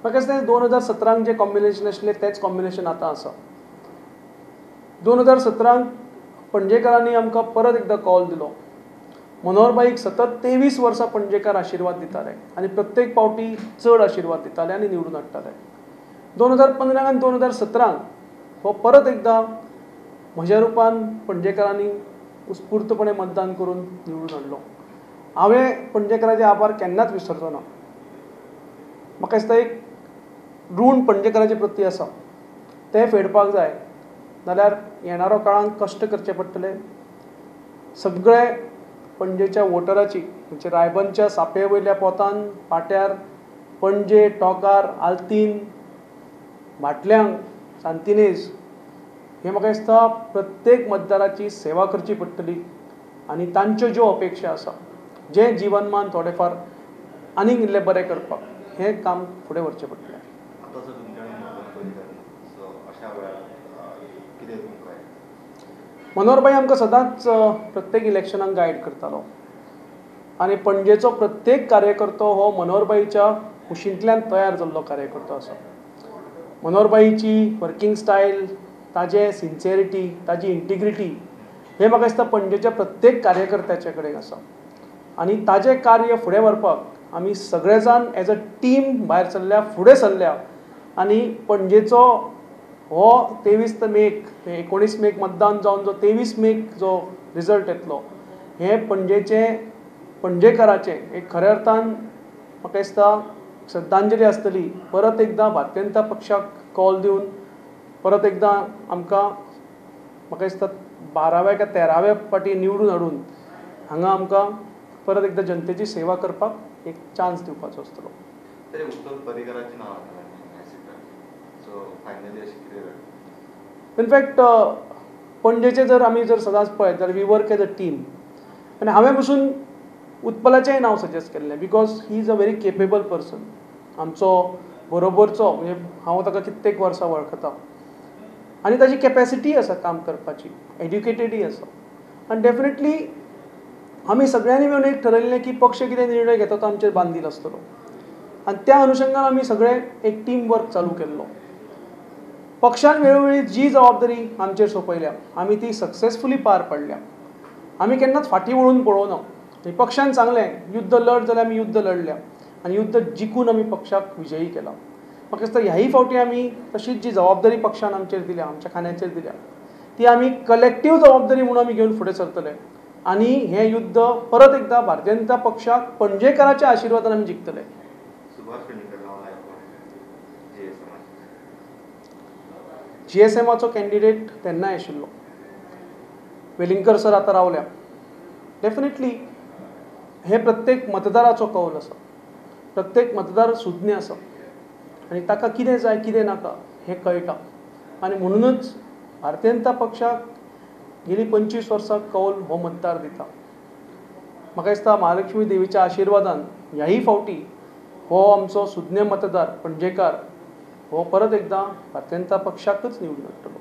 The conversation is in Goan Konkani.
म्हाका दिसता 2017 जें कॉम्बिनेशन आशिल्लें तेंच कॉम्बिनेशन आतां आसा. 2017 पणजेकारांनी आमकां परत एकदां कॉल दिलो. मनोहरभाईक सतत 23 वर्सां पणजेकार आशिर्वाद दिताले आनी प्रत्येक पावटी चड आशिर्वाद दिताले आनी निवडून हाडटाले. 2015 आनी 2017 हो परत एकदां म्हज्या रुपान पणजेकारांनी उत्स्फूर्तपणे मतदान करून निवडून हाडलो. हांवें पणजेकाराचे आभार केन्नाच विसरचो ना. म्हाका दिसता एक ऋण पणजेकाराचे प्रती आसा, तें फेडपाक जाय जाल्यार येणारो काळांत कश्ट करचे पडटले. सगळे पणजेच्या वोटराची म्हणजे रायबनच्या सापे वयल्या पोतान पाट्यार पणजे टोकार आल्तीन भाटल्यांक सांतिनेज हे म्हाका दिसता प्रत्येक मतदाराची सेवा करची पडटली आनी तांच्यो ज्यो अपेक्षा आसा जें जिवनमान थोडें फार आनीक इल्लें बरें करपाक हें काम फुडें व्हरचें पडटलें. मनोहरभाई आमकां सदांच प्रत्येक इलेक्शनाक गायड करतालो आनी पणजेचो प्रत्येक कार्यकर्तो हो मनोहरभाईच्या कुशींतल्यान तयार जाल्लो कार्यकर्तो आसा. मनोहरभाईची वर्किंग स्टायल, ताजे सिन्सियरिटी, ताजी इंटिग्रिटी हे म्हाका दिसता पणजेच्या प्रत्येक कार्यकर्त्याचे कडेन आसा आनी ताजें कार्य फुडें व्हरपाक आमी सगळे जाण एज अ टीम भायर सरल्या, फुडें सरल्या आनी पणजेचो हो 23 मेक 19 मेक मतदान जावन जो 23 मेक जो रिजल्ट येतलो हे पणजेचे पणजेकाराचें एक खऱ्या अर्थान म्हाका दिसता श्रद्धांजली आसतली. परत एकदां भारतीय जनता पक्षाक कॉल दिवन परत एकदां आमकां म्हाका दिसता 12व्या काय 13व्या फावटी निवडून हाडून हांगा आमकां परत एकदां जनतेची सेवा करपाक एक चान्स दिवपाचो आसतलो. इनफॅक्ट पणजेचे जर आमी जर सदांच पळयत जाल्यार we work as a team आनी हांवें पसून उत्पलाचेंय नांव सजेस्ट केल्लें because he is a very capable person. आमचो बरोबरचो म्हणजे हांव ताका कित्येक वर्सां वळखता आनी ताजी कॅपेसिटी आसा काम करपाची, एड्युकेटेडय आसा आनी डेफिनेटली आमी सगळ्यांनी मेळून एक ठरयल्लें की पक्ष कितें निर्णय घेता तो आमचेर बांदील आसतलो आनी त्या अनुशंगान आमी सगळे एक टीम वर्क चालू केल्लो. पक्षान वेळोवेळी जी जबाबदारी आमचेर सोंपयल्या आमी ती सक्सेसफुली पार पडल्या. आमी केन्नाच फाटीं वळून पळोवना. पक्षान सांगलें युद्ध लढ जाल्यार आमी युद्ध लढल्या आनी युद्ध जिखून आमी पक्षाक विजयी केला. म्हाका दिसता ह्याय फावटी आमी तशीच जी जबाबदारी पक्षान आमचेर दिल्या, आमच्या खांद्याचेर दिल्या, ती आमी कलेक्टीव जबाबदारी म्हणून आमी घेवन फुडें सरतले आनी हें युद्ध परत एकदां भारतीय जनता पक्षाक पणजेकाराच्या आशिर्वादान आमी जिखतले. जीएसएमाचो कॅन्डिडेट तेन्नाय आशिल्लो वेलिंगकर सर आतां रावल्या. डेफिनेटली हे प्रत्येक मतदाराचो कौल आसा, प्रत्येक मतदार सुज्ञ आसा आनी ताका कितें जाय कितें नाका हें कळटा आनी म्हणूनच भारतीय जनता पक्षाक गेली 25 वर्सां कौल हो मतदार दिता. म्हाका दिसता महालक्ष्मी देवीच्या आशिर्वादान ह्याय फावटी हो आमचो सुज्ञ मतदार पणजेकार हो परत एकदां भारतीय जनता पक्षाकच निवडून हाडटलो.